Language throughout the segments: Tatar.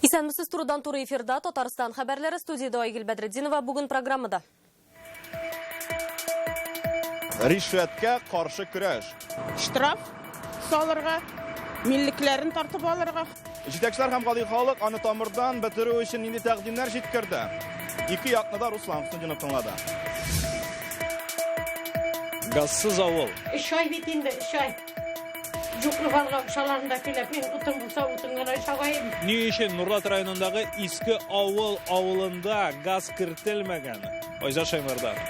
Исәнмесез, турыдан туры эфирда Татарстан хәбәрләре, студияда Айгөл Бәдретдинова. Бүген программада. Ришвәткә каршы көрәш. Штраф салырга, миллекләрен тартып алырга. Җитәкчеләр һәм гади халык аны тамырдан бетерү өчен нинди тәкъдимнәр җиткерде? Ике якны да Руслан Хөснетдинов тыңлады. Газсыз авыл. Өч ай бит инде, өч ай. Юклык алга акчаларын да түләп, мин утын булса утын гына чабаем. Ни өчен Нурлат районындагы Иске Авыл авылында газ кертелмәгән? Айзат Шаймарданов.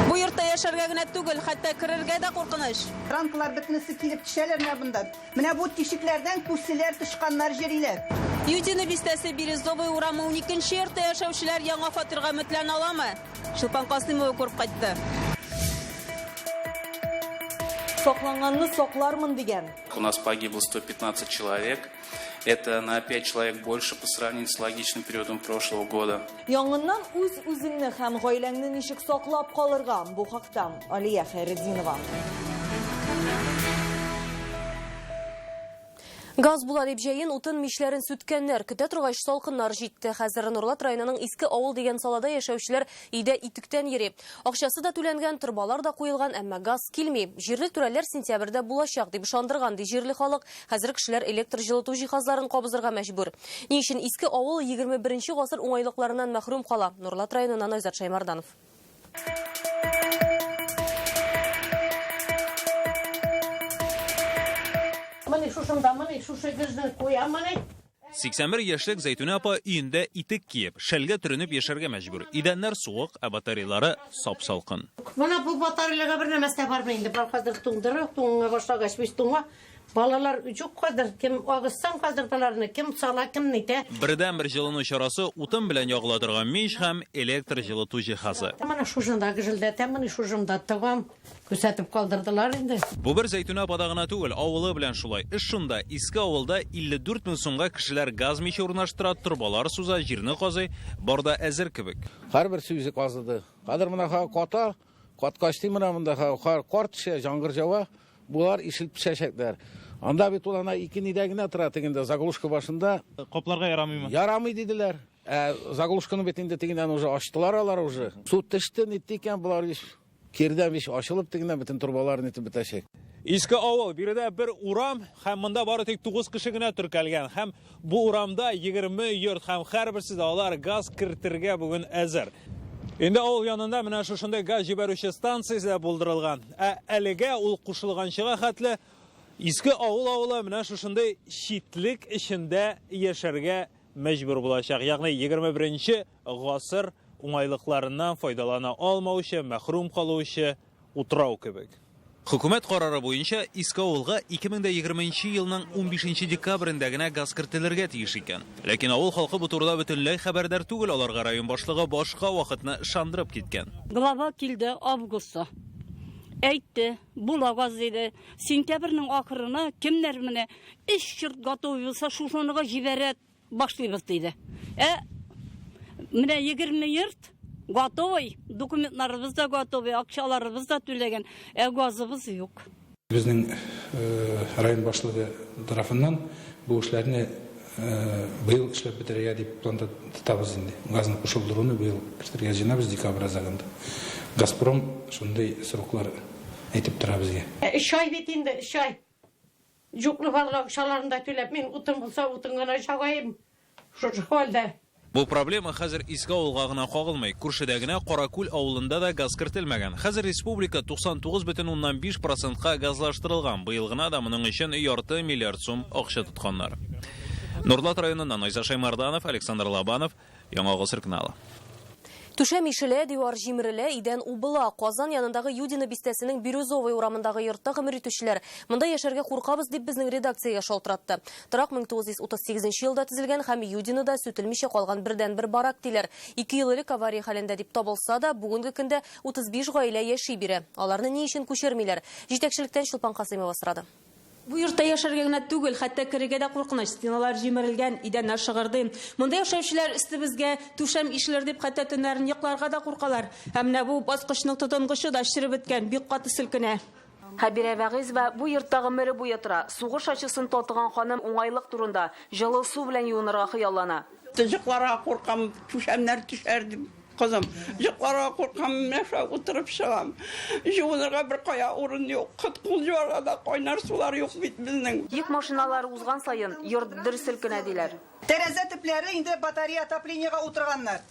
Бу йортта яшәргә генә түгел, хәтта керергә дә куркыныч. Ранкалар бөтенесе килеп төшәләр менә монда. Менә бу тишекләрдән күселәр, тычканнар йөриләр. Юдино бистәсе Березовый урамы 12 йортта яшәүчеләр яңа фатирга өметләнә аламы? Чулпан Касыймова күреп кайтты. Сакланганны саклармын дигән. У нас погибло 115 человек. Это на 5 человек больше по сравнению с логичным периодом прошлого года. Янгыннан үз-үзеңне һәм гаиләңне ничек саклап калырга? Бу хакта Алия Хәйретдинова. Газ була дип җәен утын мичләрен сүткәннәр. Көтә торгач салкыннар җитте. Хәзер Нурлат районының Иске Авыл дигән салада яшәүчеләр өйдә итектән йөри. Акчасы да түләнгән, торбалар да куелган, әмма газ килми. Җирле түрәләр сентябрьдә булачак дип ышандырган, ди җирле халык. Хәзер кешеләр электр җылыту җиһазларын кабызырга мәҗбүр. Ни өчен Иске Авыл 21 гасыр уңайлыкларыннан мәхрүм кала? Нурлат районыннан Айзат Шаймарданов. Менә шушында, менә шушы гөжне куям, менә. 81 яшьлек Зәйтүнә апа өендә итек киеп, шәлгә төренеп яшәргә мәҗбүр. Идәннәр суык, ә батареялары сап-салкын. Менә бу батареяларга бер нәмәсе бармы инде? Бар хәзер туңдыра, туңа башлагач, бит туңа. Балалар юк хәзер, кем агызсаң хәзер балаларны, кем сала, кем нитә. Бердәнбер җылыну чарасы утын белән ягыла торган мич һәм электр җылыту җиһазы. Менә шушында гөжелдәтәм, менә шушында тыгам. Күрсәтеп калдырдылар инде. Бу бер Зәйтүнә апада гына түгел, авылы белән шулай. Эш шунда, Иске Авылда 54 мең сумга кешеләр газ миче урнаштыра, торбалар суза, җирне казый, бар да әзер кебек. Һәрберсе үзе казыды. Хәзер менә ката, каткач ди менә монда кар төшә, яңгыр ява. Булар ишелеп төшәчәкләр. Анда бит ул ана ике нидә генә тора тегендә заглушка башында. Капларга ярамыймы? Ярамый диделәр. Ә заглушканы бит инде тегеннән уже ачтылар алар уже. Су төште, нитте икән, болар иш кирдән иш ачылып тегеннән бөтен торбалар нитеп бетәчәк. Иске Авыл, биредә бер урам һәм монда бары тик 9 кеше генә теркәлгән. Һәм бу урамда 20 йорт һәм һәрберсе дә алар газ кертергә бүген әзер. Инде авыл янында менә шушындай газ җибәрүче станциясе дә булдырылган. Ә әлегә ул кушылганчыга хәтле Иске Авыл авылы менә шушындай читлек эчендә яшәргә мәҗбүр булачак. Ягъни 21 гасыр уңайлыкларыннан файдалана алмаучы, мәхрүм калучы утрау кебек. Хөкүмәт карары буенча Иске Авылга 2020 елның 15 декабрендә генә газ кертелергә тиеш икән. Ләкин авыл халкы бу турыда бөтенләй хәбәрдар түгел, аларга район башлыгы башка вакытны ышандырып киткән. Глава килде августта. Әйтте, була газ диде. Сентябрьнең ахырына кемнәр менә өч йорт готовый булса, шушыныга җибәрә башлыйбыз диде. Ә менә 20 йорт готовый, документларыбыз да готовый, акчаларыбыз да түләгән, ә газыбыз юк. Безнең район башлыгы тарафыннан бу эшләрне быел эшләп бетерергә дип планда тотабыз инде. Газны кушылдыруны быел кертергә җыенабыз декабрь азагында. Газпром шундый сроклар әйтеп тора безгә. Өч ай бит инде, өч ай. Юклык алга акчаларын да түләп, мин утын булса утын гына чабаем. Шушы хәлдә. Бу проблема хәзер Иске Авылга гына кагылмый. Күршедә генә Каракүл авылында да газ кертелмәгән. Хәзер республика 99,5 процентка газлаштырылган. Быел гына да моның өчен ярты миллиард сум акча тотканнар. Нурлат районыннан Айза Шаймарданов, Александр Лобанов, Яңа Гасыр каналы. Түшәм ишелә, дивар җимерелә, идән убыла. Казан янындагы Юдино бистәсенең Бирюзовый урамындагы йортта гомер итүчеләр монда яшәргә куркабыз дип безнең редакциягә шалтыратты. Торак 1938 елда төзелгән һәм Юдинода сүтелмичә калган бердәнбер барак диләр. 2 ел элек авария хәлендә дип табылса да, бүгенге көндә 35 гаилә яши бирә. Аларны ни өчен күчермиләр? Җитәкчелектән Чулпан Касыймова сорады. Бу йортта яшәргә генә түгел, хәтта керергә дә куркыныч. Стеналар җимерелгән, идәннәр шыгырдый. Монда яшәүчеләр өстебезгә түшәм ишелер дип хәтта төннәрен йокларга да куркалар. Һәм менә бу баскычның тотынгычы да череп беткән, бик каты селкенә. Хәбирә Вәгыйзова бу йортта гомере буе тора. Сугыш ачысын татыган ханым уңайлык турында, җылы су белән юынырга хыяллана. Йокларга куркам, түшәмнәр төшәр дип, кызым. Йокларга куркам, менә шулай утырып чыгам. Җуынырга бер кая урын юк. Хет кул юарга да кайнар сулар юк бит безнең. Йөк машиналары узган саен, йорт дер селкенә, диләр. Тәрәзә төпләре инде батарея отоплениегә утырганнар.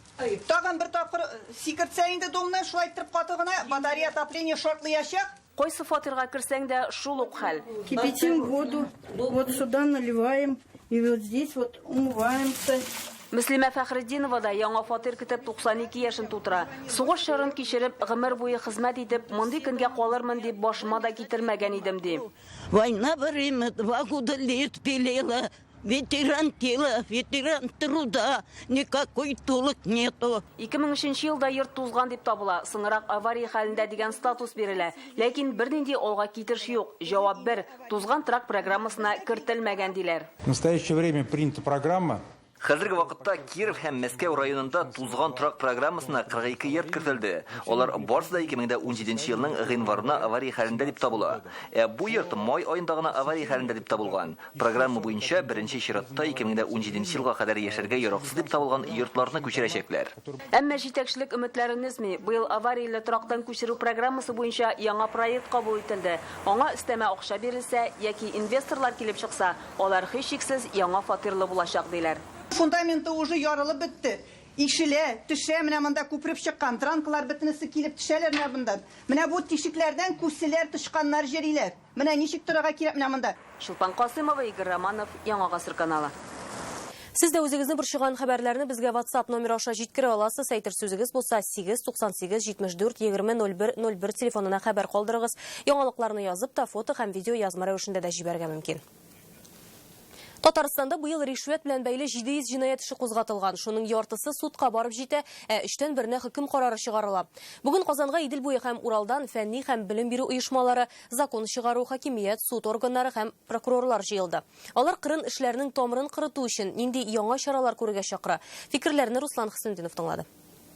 Тагын бер тапкыр сикертсә инде домны, шулай иттереп каты гына, батарея отопление шартлыячак. Кайсы фатирга керсәң дә, шул ук хәл. Кипятим воду, вот сюда наливаем, и вот здесь вот умываемся. Мөслимә Фәхретдинова да яңа фатир көтеп 92 яшен тутыра. Сугыш чорын кичереп, гомер буе хезмәт итеп, мондый көнгә калырмын дип башыма да китермәгән идем, ди. Война время, 2 года лет пилила. Ветеран тыла, ветеран труда, никакой толк нету. 2003 елда йорт тузган дип табыла, соңрак авария хәлендә дигән статус бирелә. Ләкин бернинди алга китеш юк. Җавап бер, тузган торак программасына кертелмәгән диләр. В настоящее время принята программа. Хәзерге вакытта Киров һәм Мәскәү районында тузган торак программасына 42 йорт кертелде. Алар барысы да 2017 елның гыйнварына авария хәлендә дип табыла. Ә бу йорт май аенда гына авария хәлендә дип табылган. Программа буенча беренче чиратта 2017 елга кадәр яшәргә яраксыз дип табылган йортларны күчерәчәкләр. Әмма җитәкчелек өметләрен өзми. Быел аварияле торактан күчерү программасы буенча яңа проект кабул ителде. Аңа өстәмә акча бирелсә яки инвесторлар килеп чыкса, алар һичшиксез яңа фатирлы булачак диләр. Фундаменты уже ярылып бетте. Ишелә, төшә, менә монда күпереп чыккан дранкалар бөтенесе килеп төшәләр менә монда. Менә бу тишекләрдән күселәр, тычканнар җөриләр. Менә ничек торырга кирәк менә монда. Чулпан Касымова, Игорь Романов, Яңа Гасыр каналы. Сез дә үзегезне борчыган хәбәрләрне безгә WhatsApp номеры аша җиткерә аласыз. Әйтер сүзегез булса 8 98 74 20 01 01 телефонына хәбәр калдырыгыз. Яңалыкларны язып та, фото һәм видео язма рәвешендә дә җибәрергә мөмкин. Татарстанда быел ришвәт белән бәйле 700 җинаять эше кузгатылган. Шуның яртысы судка барып җитә, ә өчтән беренә хөкем карары чыгарыла. Бүген Казанга Идел буе һәм Уралдан фәнни һәм белем бирү оешмалары, закон чыгару, хакимият, суд органнары һәм прокурорлар җыелды. Алар кырын эшләрнең тамырын корыту өчен нинди яңа чаралар күрергә чакыра. Фикерләрне Руслан Хөснетдинов тыңлады.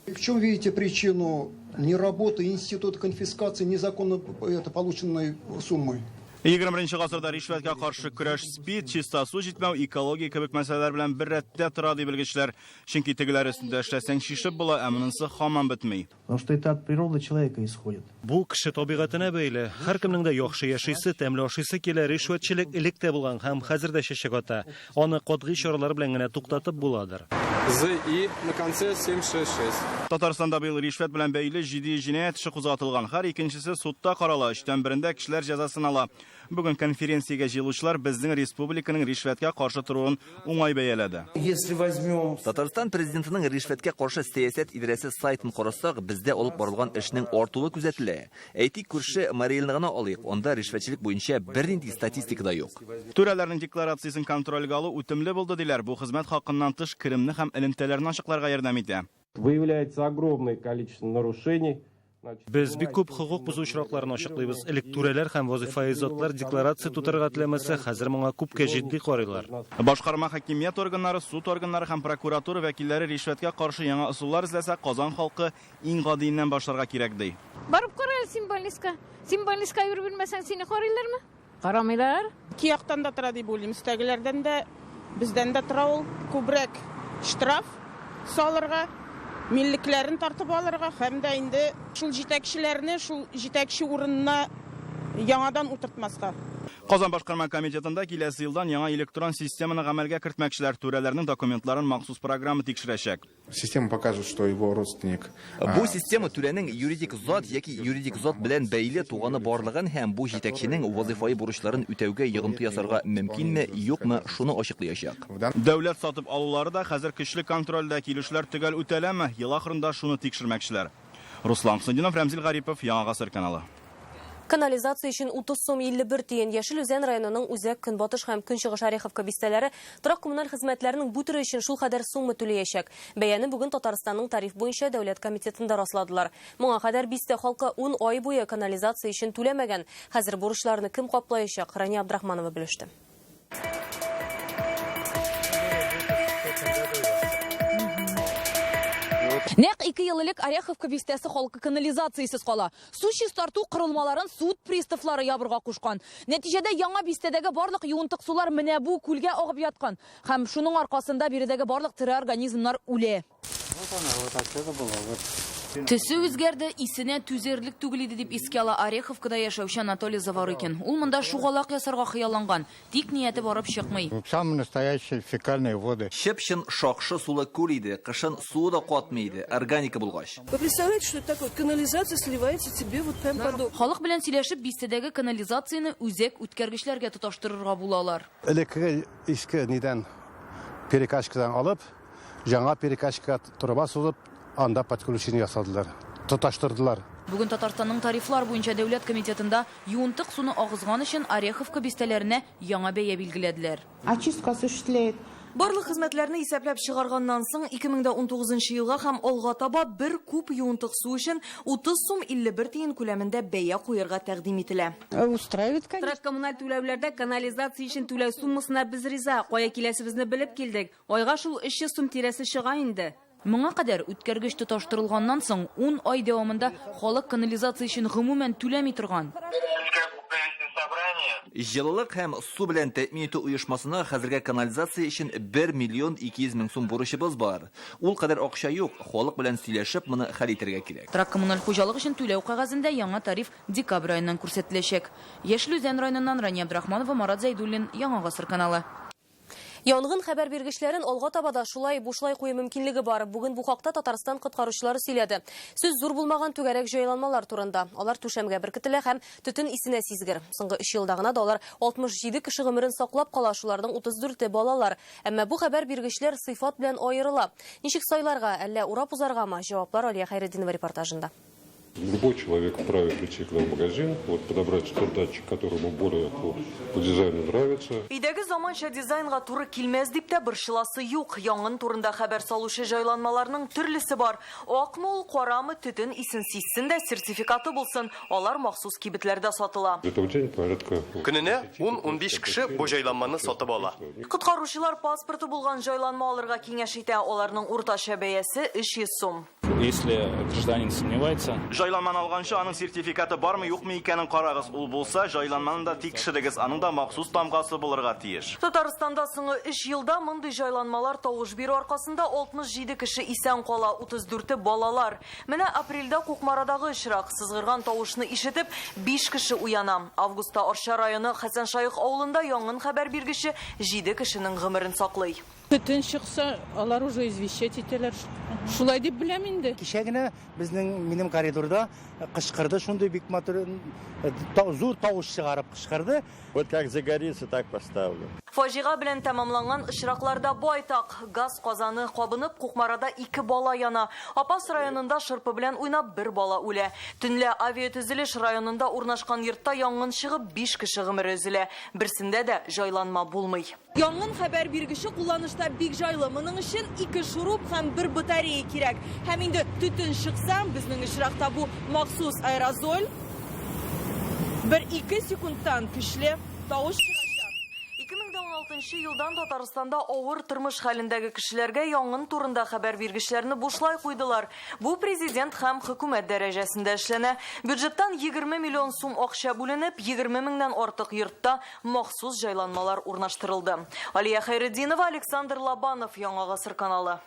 В чем видите причину неработы института конфискации незаконно полученной суммы? 21 гасырда ришвәткә каршы көрәш спид, чиста су җитмәү, экология кебек мәсьәләләр белән бер рәттә тора ди белгечләр. Чөнки тегеләр өстендә эшләсәң шишеп була, ә монысы һаман бетми. Потому что это от природы человека исходит. Бу кеше табигатенә бәйле. Һәркемнең дә яхшы яшисе, тәмле ашыйсы килә. Ришвәтчелек элек тә булган һәм хәзер дә чәчәк ата. Аны катгый чаралар белән генә туктатып буладыр. З и на конце 766. Татарстанда быел ришвәт белән бәйле 700 җинаять эше кузгатылган. Һәр икенчесе судта карала, өчтән берендә кешеләр җәзасын ала. Бүген конференциягә җыелучылар безнең республиканың ришвәткә каршы торуын уңай бәяләде. Если возьмем Татарстан президентының ришвәткә каршы сәясәт идарәсе сайтын карасак, бездә алып барылган эшнең артуы күзәтелә. Әйтик, күрше Марий Элны гына алыйк, анда ришвәтчелек буенча бернинди статистика да юк. Түрәләрнең декларациясен контрольгә алу үтемле булды диләр. Бу хезмәт хакыннан тыш керемне һәм элемтәләрне ачыкларга ярдәм итә. Выявляется огромное количество нарушений. Без бик күп хокук бозу очракларын ачыклыйбыз. Элек түрәләр һәм вазифаи затлар декларация тутырырга теләмәсә, хәзер моңа күпкә җитди карыйлар. Башкарма хакимият органнары, суд органнары һәм прокуратура вәкилләре ришвәткә каршы яңа ысуллар эзләсә, Казан халкы иң гадиеннән башларга кирәк ди. Барып кара әле син больниска. Син больниска йөреп белмәсәң, сине карыйлармы? Карамыйлар. Ике яктан да тора дип уйлыйм. Өстәгеләрдән дә, бездән дә тора ул. Күбрәк штраф салырга, миллекләрен тартып алырга һәм дә инде шул җитәкчеләрне, шул җитәкче урынына яңадан утыртмаска. Казан башкарма комитетында киләсе елдан яңа электрон системаны гамәлгә кертмәкчеләр. Түрәләрнең документларын махсус программа тикшерәчәк. Система покажет, что его родственник, Бу система түрәнең юридик зат яки юридик зат белән бәйле туганы барлыгын һәм бу җитәкченең вазифаи бурычларын үтәүгә йогынты ясарга мөмкинме, юкмы, шуны ачыклаячак. Дәүләт сатып алулары да хәзер көчле контрольдә, килешүләр төгәл үтәләме? Ел ахырында шуны тикшермәкчеләр. Руслан Хөснетдинов, Рәмзил Гарипов, Яңа Гасыр каналы. Канализация өчен 30 сум 51 тиен. Яшел Үзән районының Үзәк, Көнбатыш һәм Көнчыгыш Ореховка бистәләре торак коммуналь хезмәтләренең бу төре өчен шул кадәр сумма түләячәк. Бәяне бүген Татарстанның тариф буенча дәүләт комитетында расладылар. Моңа кадәр бистә халкы 10 ай буе канализация өчен түләмәгән. Хәзер бурычларны кем каплаячак? Рания Абдрахманова белеште. Вот Нәкъ 2 ел элек Ореховка бистәсе халкы канализациясез кала. Су чистарту корылмаларын суд приставлары ябырга кушкан. Нәтиҗәдә яңа бистәдәге барлык юынтык сулар менә бу күлгә агып яткан. Һәм шуның аркасында биредәге барлык тере организмнар үлә. Вот она, вот отсюда была, вот. Төсе үзгәрде, исенә түзерлек түгел иде дип искә ала Ореховкада яшәүче Анатолий Заворыкин. Ул монда шугалак ясарга хыялланган, тик нияте барып чыкмый. Самые настоящие фекальные воды. Чып-чын шакшы сулы күл иде, кышын суы да катмый иде, органика булгач. Вы представляете, что это такое? Канализация сливается тебе вот прям под окна. Халык белән сөйләшеп, бистәдәге канализацияне үзәк үткәргечләргә тоташтырырга булалар. Элеккеге иске нидән перекачкадан алып, яңа перекачка труба сузып, анда подключение ясадылар, тоташтырдылар. Бүген Татарстанның тарифлар буенча дәүләт комитетында юынтык суны агызган өчен Ореховка бистәләренә яңа бәя билгеләделәр. Очистка осуществляет. Барлык хезмәтләрне исәпләп чыгарганнан соң 2019 елга һәм алга таба бер куб юынтык су өчен 30 сум 51 тиен күләмендә бәя куярга тәкъдим ителә. Устраивает, конечно. Торак коммуналь түләүләрдә канализация өчен түләү суммасына без риза. Кая киләсебезне белеп килдек. Айга шул 300 сум тирәсе чыга инде. Моңа кадәр үткәргеч тоташтырылганнан соң 10 ай дәвамында халык канализация өчен гомумән түләми торган. Җылылык һәм су белән тәэмин итү оешмасына хәзергә канализация өчен 1 миллион 200 мең сум бурычыбыз бар. Ул кадәр акча юк, халык белән сөйләшеп моны хәл итәргә кирәк. Торак коммуналь хуҗалык өчен түләү кәгазендә яңа тариф декабрь аеннан күрсәтеләчәк. Яшел Үзән районыннан Рания Абдрахманова, Марат Зәйдуллин, Яңа Гасыр каналы. Янгын хәбәр биргечләрен алга таба да шулай бушлай кую мөмкинлеге бар. Бүген бу хакта Татарстан коткаручылары сөйләде. Сүз зур булмаган түгәрәк җайланмалар турында. Алар түшәмгә беркетелә һәм төтен исенә сизгер. Соңгы 3 елда гына да алар 67 кеше гомерен саклап кала, шуларның 34-е балалар. Әмма бу хәбәр биргечләр сыйфат белән аерыла. Ничек сайларга, әллә урап узаргамы? Җаваплар Алия Хәйретдинова репортажында. Любой человек вправе прийти к нам в магазин, подобрать тот датчик, который ему более по дизайну нравится. Өйдәге заманча дизайнга туры килмәс дип тә борчыласы юк. Янгын турында хәбәр салучы җайланмаларның төрлесе бар. Акмы ул, карамы, төтен исен сизсен дә сертификаты булсын. Алар махсус кибетләрдә сатыла. Это в день порядка Көненә 10-15 кеше бу җайланманы сатып ала. Коткаручылар паспорты булган җайланма алырга киңәш итә. Аларның уртача бәясе 300 сум. Если гражданин сомневается, Җайланманы алганчы аның сертификаты бармы, юкмы икәнен карагыз. Ул булса, җайланманы да тикшерегез. Аның да махсус тамгасы булырга тиеш. Татарстанда соңгы 3 елда мондый җайланмалар тавыш бирү аркасында 67 кеше исән кала, 34-е балалар. Менә апрельдә Кукмарадагы очрак. Сызгырган тавышны ишетеп, 5 кеше уяна. Августта Арча районы Хәсән Шайх авылында янгын хәбәр биргече 7 кешенең гомерен саклый. Төтен чыкса, алар уже извещать итәләр. Шулай дип беләм инде. Кичә генә минем коридорда кычкырды, шундый бик матур, зур тавыш чыгарып кычкырды. Вот как загорится, так поставлю. Фаҗига белән тәмамланган очракларда байтак. Газ казаны кабынып, Кукмарада 2 бала яна. Апас районында шырпы белән уйнап бер бала үлә. Төнлә авиатөзелеш районында урнашкан йортта янгын чыгып, 5 кеше гомере өзелә. Берсендә дә җайланма булмый. Янгын хәбәр биргече кулланышта бик җайлы. Моның өчен 2 шуруп һәм 1 батарея кирәк. Һәм инде төтен чыкса, безнең очракта бу махсус аэрозоль. 1-2 секундтан көчле тавыш чыгачак. 2016 елдан Татарстанда авыр тормыш хәлендәге кешеләргә янгын турында хәбәр биргечләрне бушлай куйдылар. Бу президент һәм хөкүмәт дәрәҗәсендә эшләнә. Бюджеттан 20 миллион сум акча бүленеп, 20 меңнән артык йортта махсус җайланмалар урнаштырылды. Алия Хәйретдинова, Александр Лобанов, Яңа Гасыр каналы.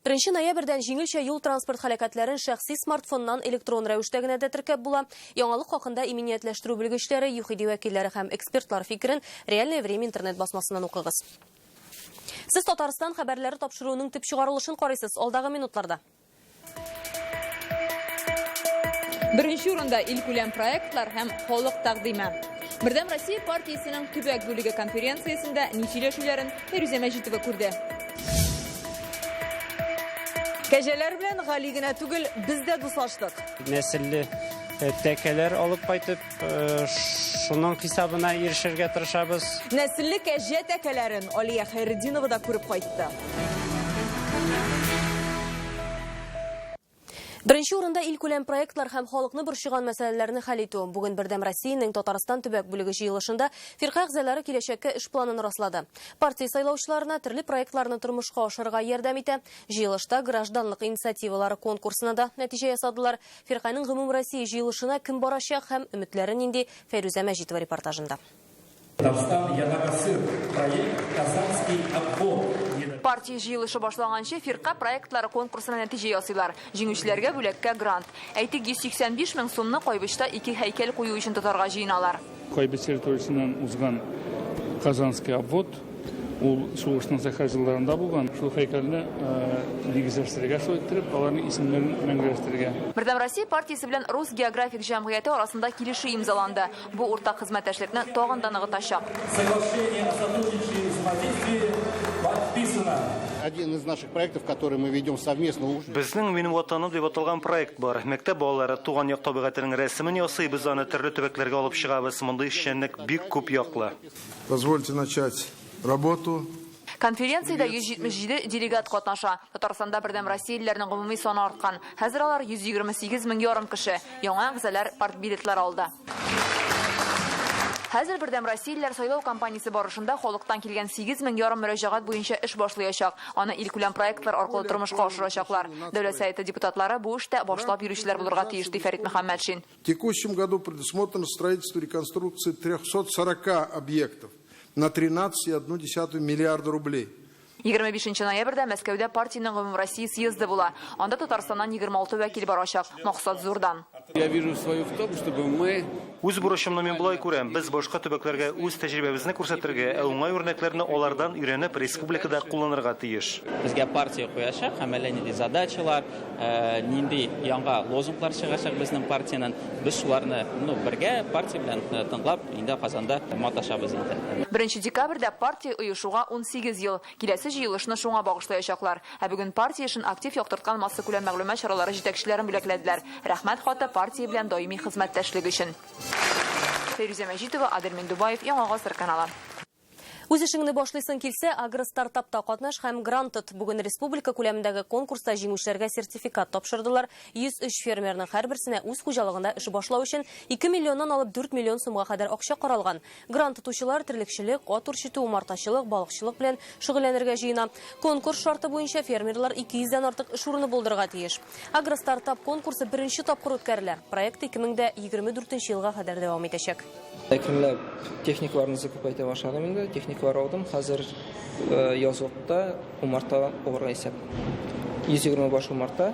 1 ноябрьдән җиңелчә юл транспорт һәлакәтләрен шәхси смартфоннан электрон рәвештә генә дә теркәп була. Яңалык хакында иминиятләштерү белгечләре, ЮХИДИ вәкилләре һәм экспертлар фикерен Реальное время интернет басмасыннан укыгыз. Сез Татарстан хәбәрләре тапшыруының төп чыгарылышын карыйсыз алдагы минутларда. Беренче урында илкүләм проектлар һәм халык тәкъдиме. Бердәм Россия партиясенең төбәк бүлеге конференциясендә ни сөйләшүләрен Фирүзә Мәҗитова күрде. Кәҗәләр белән Гали генә түгел, без дә дуслаштык. Нәселле тәкәләр алып кайтып, шуның хисабына ирешергә тырышабыз. Нәселле кәҗә тәкәләрен Алия Хәйретдинова да күреп кайтты. Беренче урында илкүләм проектлар һәм халыкны борчыган мәсьәләләрне хәл итү. Бүген Бердәм Россиянең Татарстан төбәк бүлеге җыелышында фирка әгъзалары киләчәккә эш планын раслады. Партия сайлаучыларына төрле проектларны тормышка ашырырга ярдәм итә. Җыелышта гражданлык инициативалары конкурсына да нәтиҗә ясадылар. Фирканең гомумроссия җыелышына кем барачак һәм өметләре нинди, Фәйрүзә Мәҗитова репортажында. Татарстан яңа гасыр проект Казанский обвод. Партия җыелышы башланганчы фирка проектлары конкурсына нәтиҗә ясыйлар. Җиңүчеләргә бүләккә грант. Әйтик, 185 мең сумны Кайбычта ике һәйкәл кую өчен тотарга җыеналар. Кайбыч территориясеннән узган Казанский обвод, ул сугышның зәһәр елларында булган. Шул һәйкәлне нигезләштерергә, шулай иттереп, аларның исемнәрен мәңгеләштерергә. Бердәм Россия партиясе белән Рус географик җәмгыяте арасында килешү имзаланды. Бу уртак хезмәттәшлекне тагын да ныгытачак. Соглашение о сотрудничестве и взаимодействии подписано. Один из наших проектов, который мы ведем совместно. Безнең Минем Ватаным дип аталган проект бар. Мәктәп балалары туган як табигатенең рәсемен ясый, без аны төрле төбәкләргә алып чыгабыз. Мондый эшчәнлек бик күп яклы. Позвольте начать работу. Конференциядә 177 делегат катнаша. Татарстанда Бердәм Россиялеләрнең гомуми саны арткан. Хәзер алар 128 мең ярым кеше. Яңа әгъзалар партбилетлар алды. Хәзер Бердәм Россиялеләр сайлау кампаниясе барышында халыктан килгән 8 мең ярым мөрәҗәгать буенча эш башлыячак. Аны илкүләм проектлар аркылы тормышка ашырачаклар. Дәүләт Советы депутатлары бу эштә башлап йөрүчеләр булырга тиеш, ди Фәрит Мөхәммәтшин. В текущем году предусмотрено строительство и реконструкция 340 объектов на 13,1 миллиарда рублей. 25 ноябрьдә Мәскәүдә партиянең гомумроссия съезды була. Анда Татарстаннан 26 вәкил барачак. Максат зурдан. Я вижу свою в том, чтобы мы Үз бурычымны мин болай күрәм, без башка төбәкләргә үз тәҗрибәбезне күрсәтергә, ә уңай үрнәкләрне алардан өйрәнеп, республикада кулланырга тиеш. Безгә партия куячак һәм әллә нинди задачалар, нинди яңа лозунглар чыгачак безнең партиянең. Без шуларны, ну, бергә партия белән тыңлап, инде Казанда маташабыз инде. Беренче декабрьдә партия оешуга 18 ел. Киләсе җыелышны шуңа багышлаячаклар. Ә бүген партия эшен актив яктырткан массакүләм мәгълүмат чаралары җитәкчеләрен бүләкләделәр. Рәхмәт хаты партия белән даими хезмәттәшлек өчен. Фәйрүзә Мәҗитова, Адель Миндубаев, Яңа Гасыр каналы. Үз эшеңне башлыйсың килсә, агростартапта катнаш һәм грант тот. Бүген республика күләмендәге конкурста җиңүчеләргә сертификат тапшырдылар. 103 фермерның һәрберсенә үз хуҗалыгында эш башлау өчен 2 миллионнан алып 4 миллион сумга кадәр акча каралган. Грант тотучылар терлекчелек, ат үрчетү, умартачылык, балыкчылык белән шөгыльләнергә җыена. Конкурс шарты буенча фермерлар 200 дән артык эш урыны булдырырга тиеш. Агростартап конкурсы беренче тапкыр үткәрелә. Проект 2024 елга кадәр дәвам итәчәк. Әкренләп техникаларны күпәйтә башладым инде. Техникалар алдым. Хәзер язлыкта умарта алырга исәп. 120 баш умарта.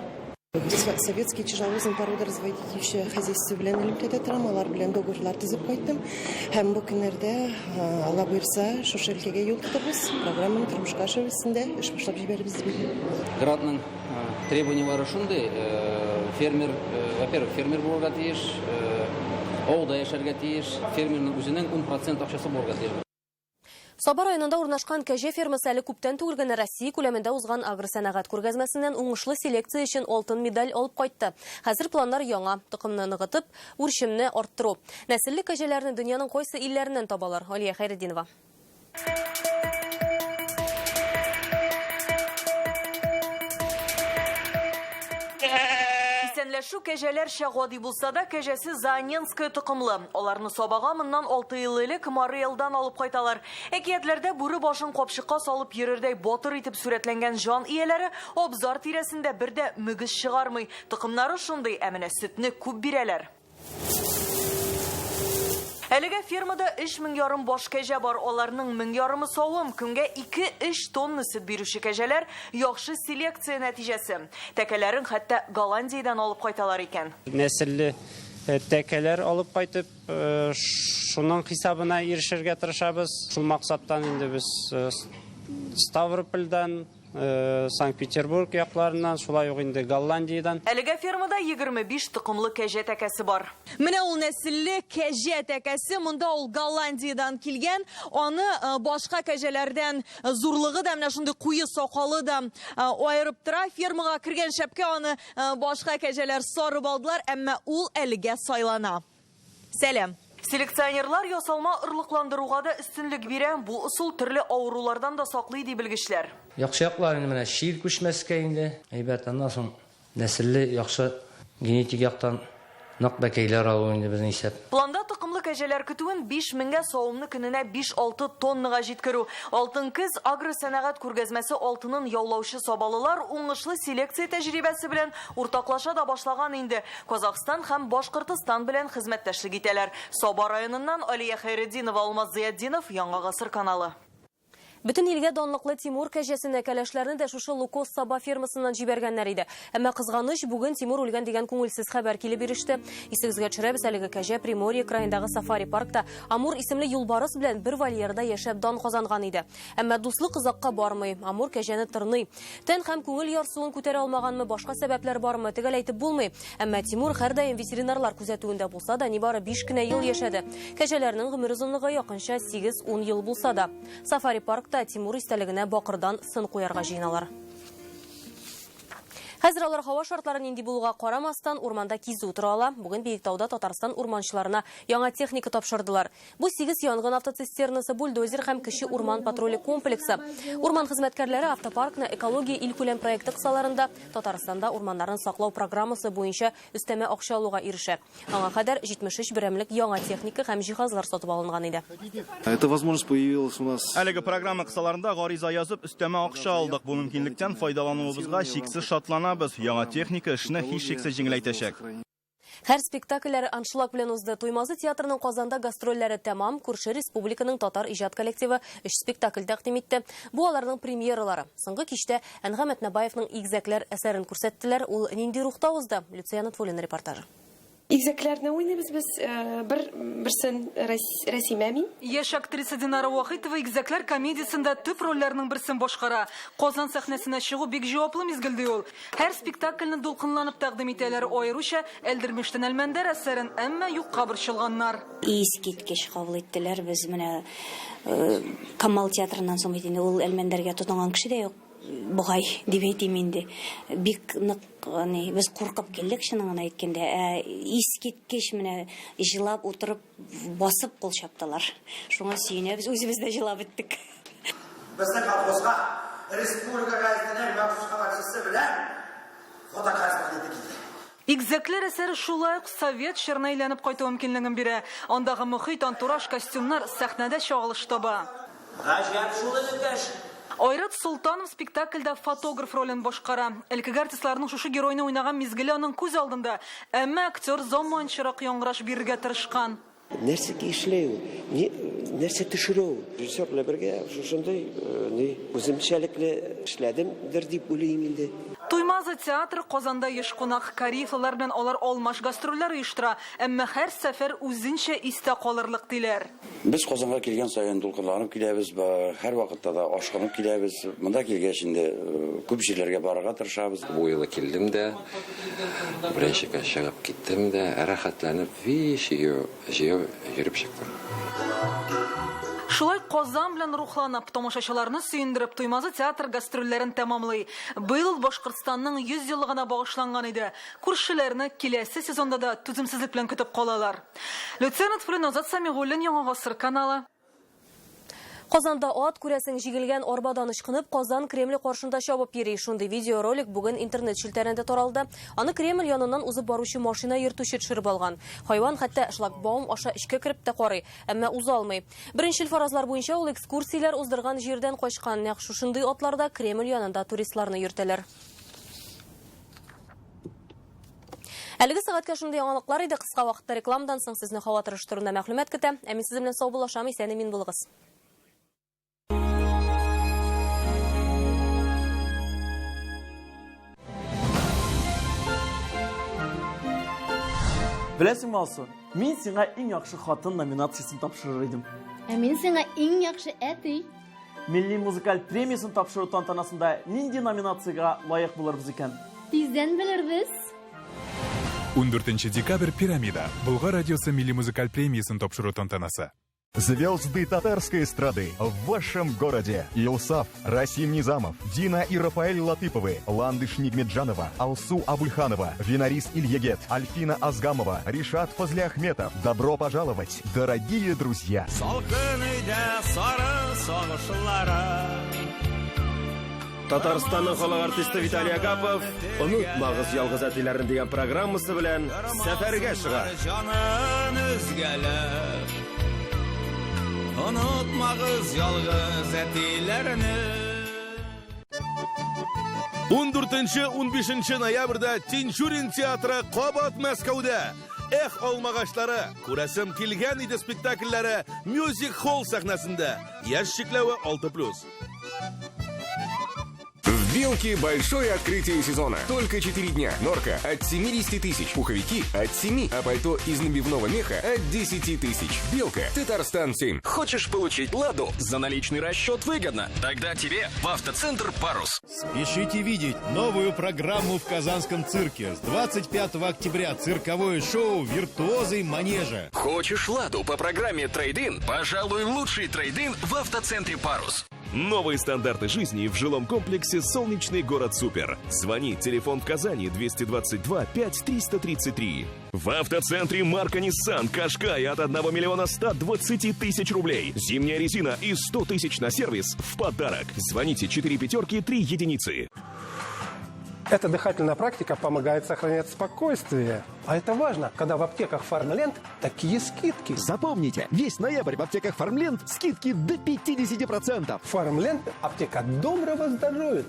Советский тяжеловозный породоразводящее хозяйство белән элемтәдә торам, алар белән договорлар төзеп кайттым. Һәм бу көннәрдә, Алла боерса, шушы өлкәгә юл тотабыз, программаны тормышка ашыру өстендә эш башлап җибәрербез дип уйлыйм. Грантның требованияләре шундый, фермер, во-первых, фермер булырга тиеш, авылда яшәргә тиеш, фермерның үзенең 10% акчасы булырга тиеш. Саба районында урнашкан кәҗә фермасы әле күптән түгел генә Россия күләмендә узган агросәнәгать күргәзмәсеннән уңышлы селекция өчен алтын медаль алып кайтты. Хәзер планнар яңа, токымны ныгытып, үрчемне арттыру. Нәселле кәҗәләрне дөньяның кайсы илләреннән табалар? Алия Хәйретдинова. Исәнләшү кәҗәләрчә гади булса да, кәҗәсе зааненская токымлы. Аларны Сабага моннан 6 ел элек Марий Элдан алып кайталар. Әкиятләрдә бүре башын капчыкка салып йөрердәй батыр итеп сурәтләнгән җан ияләре абзар тирәсендә бер дә мөгез чыгармый. Токымнары шундый, ә менә сөтне күп бирәләр. Әлегә фермада өч мең ярым баш кәҗә бар. Аларның мең ярымы савым. Көнгә 2-3 тонна сөт бирүче кәҗәләр яхшы селекция нәтиҗәсе. Тәкәләрен хәтта Голландиядән алып кайталар икән. Нәселле тәкәләр алып кайтып, шуның хисабына ирешергә тырышабыз. Шул максаттан инде без Ставропольдан, Санкт-Петербург якларыннан, шулай ук инде Голландиядән. Әлегә фермада 25 токымлы кәҗә тәкәсе бар. Менә ул нәселле кәҗә тәкәсе, монда ул Голландиядән килгән. Аны башка кәҗәләрдән зурлыгы да, менә шундый куе сакалы да аерып тора. Фермага кергән шәпкә аны башка кәҗәләр сарып алдылар, әмма ул әлегә сайлана. Сәлам. Селекционерлар ясалма орлыкландыруга да өстенлек бирә. Бу ысул төрле авырулардан да саклый, ди белгечләр. Яхшы яклар инде менә чир күчмәскә инде. Әйбәт, аннан соң Нәселле, яхшы генетик яктан нык бәкәйләр алу инде безнең исәп. Планда токымлы кәҗәләр көтүен 5 меңгә, савымны көненә 5-6 тоннага җиткерү. Алтын көз агросәнәгать күргәзмәсе алтынын яулаучы сабалылар уңышлы селекция тәҗрибәсе белән уртаклаша да башлаган инде. Казахстан һәм Башкортстан белән хезмәттәшлек итәләр. Саба районыннан Алия Хәйретдинова, Алмаз Зыятдинов, Яңа Гасыр каналы. Бөтен илгә данлыклы Тимур кәҗәсен кәләшләрне дә шушы Лукоз Саба фермасыннан җибәргәннәр иде. Әмма кызганыч, бүген Тимур үлгән дигән күңелсез хәбәр килеп иреште. Исегезгә төшерәбез, әлеге кәҗә Приморье краендагы сафари-паркта Амур исемле юлбарыс белән бер вольерда яшәп дан казанган иде. Әмма дуслык озакка бармый. Амур кәҗәне тырный. Тән һәм күңел ярсуын күтәрә алмаганмы, башка сәбәпләр бармы, төгәл әйтеп булмый. Әмма Тимур һәрдаим ветеринарлар күзәтүендә булса да, нибары 5 кенә ел яшәде. Кәҗәләрнең гомер озынлыгы якынча 8-10 ел булса да. Сафари-паркта Тимур истәлегенә бакырдан сын куярга җыеналар. Хәзер алар һава шартлары нинди булуга карамастан урманда кизү тора ала. Бүген Биектауда Татарстан урманчыларына яңа техника тапшырдылар. Бу 8 янгын автоцистернасы, бульдозер һәм кече урман патруле комплексы. Урман хезмәткәрләре автопаркны экология илкүләм проекты кысаларында Татарстанда урманнарны саклау программасы буенча өстәмә акча алуга ирешә. Аңа кадәр 73 берәмлек яңа техника һәм җиһазлар сатып алынган иде. Эта возможность появилась у нас. Әлеге программа кысаларында гариза язып, өстәмә акча алдык. Бу мөмкинлектән файдалануыбызга чиксез шатланабыз. Яңа техника эшне һичшиксез җиңеләйтәчәк. Һәр спектакльләре аншлаг белән узды. Туймазы театрының Казанда гастрольләре тәмам. Күрше республиканың татар иҗат коллективы 3 спектакль тәкъдим итте. Бу аларның премьералары. Соңгы кичтә Әнгам Әтнабаевның Игезәкләр әсәрен күрсәттеләр. Ул нинди рухта узды? Люция Нотфуллина репортажы. Игезәкләрне уйныйбыз без, бер берсен Рәсимә мин. Яшь актриса Динара Вахитова Игезәкләр комедиясендә төп рольләрнең берсен башкара. Казан сәхнәсенә чыгу бик җаваплы мизгел, ди ул. Һәр спектакльне дулкынланып тәкъдим итәләр, аеруча Әлдермештән Әлмәндәр әсәрен, әмма юкка борчылганнар. Искиткеч кабул иттеләр. Без менә Камал театрыннан соң бит инде ул Әлмәндәргә тотынган кеше дә юк бугай, дип әйтим инде. Бик нык, ни, без куркып килдек, чынын гына әйткәндә. Ә искиткеч менә җылап утырып, басып кул чаптылар. Шуңа сөенәбез, үзебез дә җылап беттек. Безнең колхозга республика гәзитенең махсус хәбәрчесе белән фотокорреспонденты килде. Игезәкләр әсәре шулай ук совет чорына әйләнеп кайту мөмкинлеген бирә. Андагы мохит, антураж, костюмнар сәхнәдә чагылыш таба. Гаҗәп шул, энекәш! Айрат Солтанов спектакльдә фотограф ролен башкара. Элеккеге артистларның шушы геройны уйнаган мизгеле аның күз алдында. Әмма актер заманчарак яңгыраш бирергә тырышкан. Нәрсә эшли ул? Ни, нәрсә төшерә ул? Режиссер белән бергә шушындый, ни, үзенчәлекле эшләдемдер дип уйлыйм инде. Туймазы театры Казанда еш кунак. Кариевлылар белән алар алмаш гастрольләр оештыра. Әмма һәр сәфәр үзенчә истә калырлык, диләр. Без Казанга килгән саен дулкынланып киләбез, һәрвакытта да ашкынып киләбез. Монда килгәч инде күп җирләргә барырга тырышабыз. Бу юлы килдем дә, беренче көн чыгып киттем дә, рәхәтләнеп биш җәяү йөреп чыктым. Шулай Казан белән рухланып, тамашачыларны сөендереп, Туймазы театр гастрольләрен тәмамлый. Быел ул Башкортстанның 100 еллыгына багышланган иде. Күршеләрне киләсе сезонда да түземсезлек белән көтеп калалар. Люция Нотфуллина, Азат Самигуллин, Яңа Гасыр каналы. Казанда ат, күрәсең, җигелгән арбадан ычкынып, Казан Кремле каршында чабып йөри. Шундый видеоролик бүген интернет челтәрендә таралды. Аны Кремль яныннан узып баручы машина йөртүче төшереп алган. Хайван хәтта шлагбаум аша эчкә кереп тә карый, әмма уза алмый. Беренчел фаразлар буенча ул экскурсияләр уздырган җирдән качкан. Нәкъ шушындый атларда Кремль янында туристларны йөртәләр. Әлеге сәгатькә шундый яңалыклар иде. Кыска вакытта рекламадан соң сезне һава торышы турында мәгълүмат көтә. Ә мин сезнең белән саубуллашам, исән-имин булыгыз. Беләсеңме, Алсу, мин сиңа иң яхшы хатын номинациясен тапшырыр идем. Ә мин сиңа иң яхшы әти. Милли музыкаль премиясен тапшыру тантанасында нинди номинациягә лаек булырбыз икән? Тиздән белербез. 14 декабрь Пирамида. Болгар радиосы милли музыкаль премиясен тапшыру тантанасы. Звезды татарской эстрады в вашем городе. Илсаф, Расим Низамов, Дина и Рафаэль Латыповы, Ландыш Нигмеджанова, Алсу Абульханова, Винарис Ильегет, Альфина Азгамова, Ришат Фазлиахметов. Добро пожаловать, дорогие друзья! Салкын өйдә сары сагышлары. Татарстанның халык артисты Виталий Агапов «Онытмагыз ялгыз әтиләрне» дигән программасы белән сәфәргә чыга. Җанын өзгәләп, Онытмагыз ялгыз әтиләрне. 14-15 ноябрьдә Тинчурин театры кабат Мәскәүдә. Эх, алмагачлары, күрәсем килгән иде спектакльләре Music Hall сәхнәсендә. Яшь чикләве 6+. В Белке большое открытие сезона. Только 4 дня. Норка от 70 тысяч, пуховики от 7, а пальто из набивного меха от 10 тысяч. Белка, Татарстан 7. Хочешь получить «Ладу»? За наличный расчет выгодно. Тогда тебе в автоцентр «Парус». Спешите видеть новую программу в Казанском цирке. С 25 октября цирковое шоу «Виртуозы манежа». Хочешь «Ладу» по программе «Трейдин»? Пожалуй, лучший трейдин в автоцентре «Парус». Новые стандарты жизни в жилом комплексе «Солнечный город Супер». Звони, телефон в Казани 222 5333. В автоцентре марка Nissan Кашкай от 1 миллиона 120 тысяч рублей. Зимняя резина и 100 тысяч на сервис в подарок. Звоните 4 пятерки 3 единицы. Эта дыхательная практика помогает сохранять спокойствие. А это важно, когда в аптеках «Фармленд» такие скидки. Запомните, весь ноябрь в аптеках «Фармленд» скидки до 50%. «Фармленд» – аптека доброго здоровья.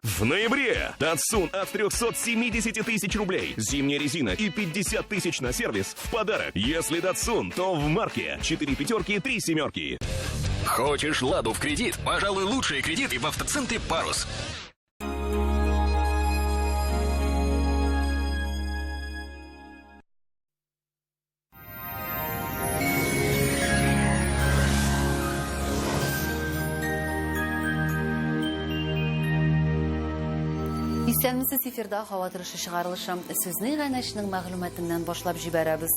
В ноябре Datsun от 370 тысяч рублей. Зимняя резина и 50 тысяч на сервис в подарок. Если Datsun, то в марке 4 пятерки 3 семерки. Хочешь «Ладу» в кредит? Пожалуй, лучшие кредиты в автоцентре «Парус». Исәнмесез, эфирда һава торышы чыгарылышы. Сүзне иганәченең мәгълүматыннан башлап җибәрәбез.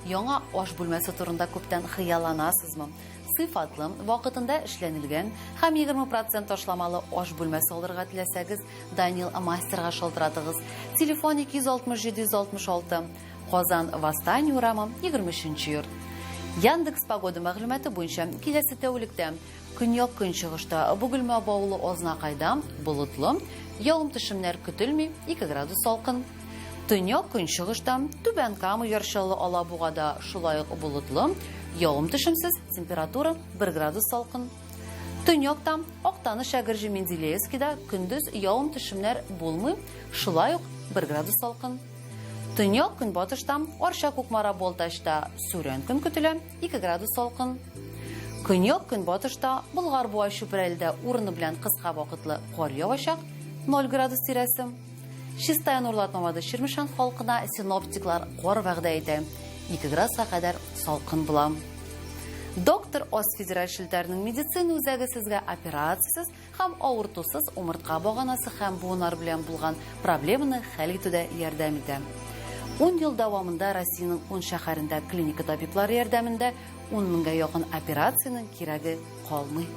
Яңа аш бүлмәсе турында күптән хыялланасызмы? Сыйфатлы, вакытында эшләнелгән һәм 20% ташламалы аш бүлмәсе алырга теләсәгез, Данил Мастерга шалтыратыгыз. Телефон 267 166. Казан Восстание урамы 23 йорт. Яндекс Погода мәгълүматы буенча киләсе тәүлектә көньяк көнчыгышта Бөгелмә Баулы Азнакайда болытлы, явым-төшемнәр көтелми, 2 градус салкын. Төньяк көнчыгышта Түбән Кама, Яр Чаллы, Алабугада шулай ук болытлы, явым-төшемсез, температура 1 градус салкын. Төньякта Актаныш, Әгерҗе, Менделеевскида көндез явым-төшемнәр булмый, шулай ук 1 градус салкын. Төньяк көнбатышта Арча, Кукмара, Балтачта сүрән көн көтелә, 2 градус салкын. Көньяк көнбатышта Болгар, Буа, Чүпрәледә урыны белән кыска вакытлы кар явачак, 0 градус тирәсе. Чистай, Нурлат, Мамадыш, Чирмешән халкына синоптиклар кар вәгъдә итә. 2 градуска кадәр салкын була. Доктор Ос федераль челтәренең медицина үзәге сезгә операциясез һәм авыртусыз умыртка баганасы һәм буыннар белән булган проблеманы хәл итүдә ярдәм итә. 10 ел дәвамында Россиянең 10 шәһәрендә клиника табиблары ярдәмендә 10 меңгә якын операциянең кирәге калмый.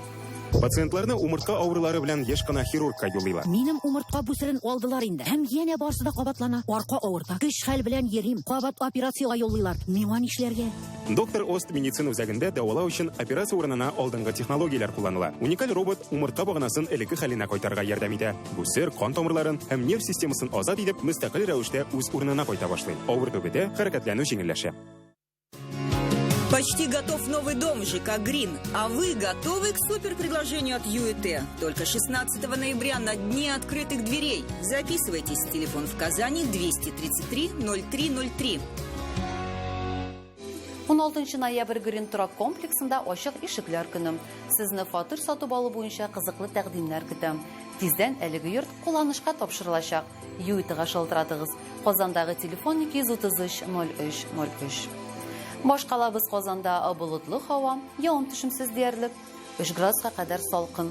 Пациентларны умыртка авырулары белән еш кына хирургка юллыйлар. Минем умыртка бүсерен алдылар инде. Һәм янә барысы да кабатлана. Арка авырта. Көч-хәл белән йөрим. Кабат операциягә юллыйлар. Миңа нишләргә? Доктор Ост медицина үзәгендә дәвалау өчен операция урынына алдынгы технологияләр кулланыла. Уникаль робот умыртка баганасын элекке хәленә кайтарырга ярдәм итә. Бүсер кан тамырларын һәм нерв системасын азат итеп, мөстәкыйль рәвештә үз урынына кайта башлый. Авырту бетә, хәрәкәтләнү җиңелләшә. Почти готов новый дом ЖК «Грин». А вы готовы к суперпредложению от ЮЭТ? Только 16 ноября на Дне открытых дверей. Записывайтесь. Телефон в Казани 233 0303. 16 ноябрь Грин торак комплексында ачык ишекләр көне. Сезне фатир сатып алу буенча кызыклы тәкъдимнәр көтә. Тиздән әлеге йорт кулланышка тапшырылачак. ЮИТга шалтыратыгыз. Казандагы телефон 233 03 03. Башкалабыз Казанда болытлы һава, явым-төшемсез диярлек, 3 градуска кадәр салкын.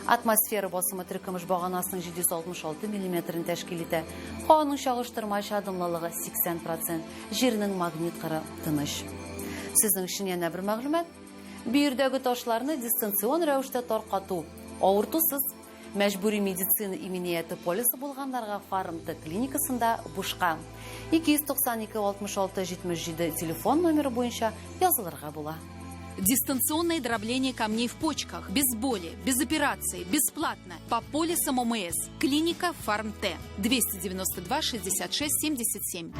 Атмосфера басымы теркөмеш баганасының 766 миллиметрын тәшкил итә. Һаваның чагыштырмача дымлылыгы 80%, җирнең магнит кыры тыныч. Сезнең өчен янә бер мәгълүмат. Бөердәге ташларны дистанцион рәвештә таркату авыртусыз. Мәҗбүри медицина иминияте полисы булганнарга Фарм-Т клиникасында бушка. 292 66 77 телефон номеры буенча язылырга була. Дистанционное дробление камней в почках. Без боли, без операции, бесплатно. По полисам ОМС. Клиника Фарм-Т. 292 66 77.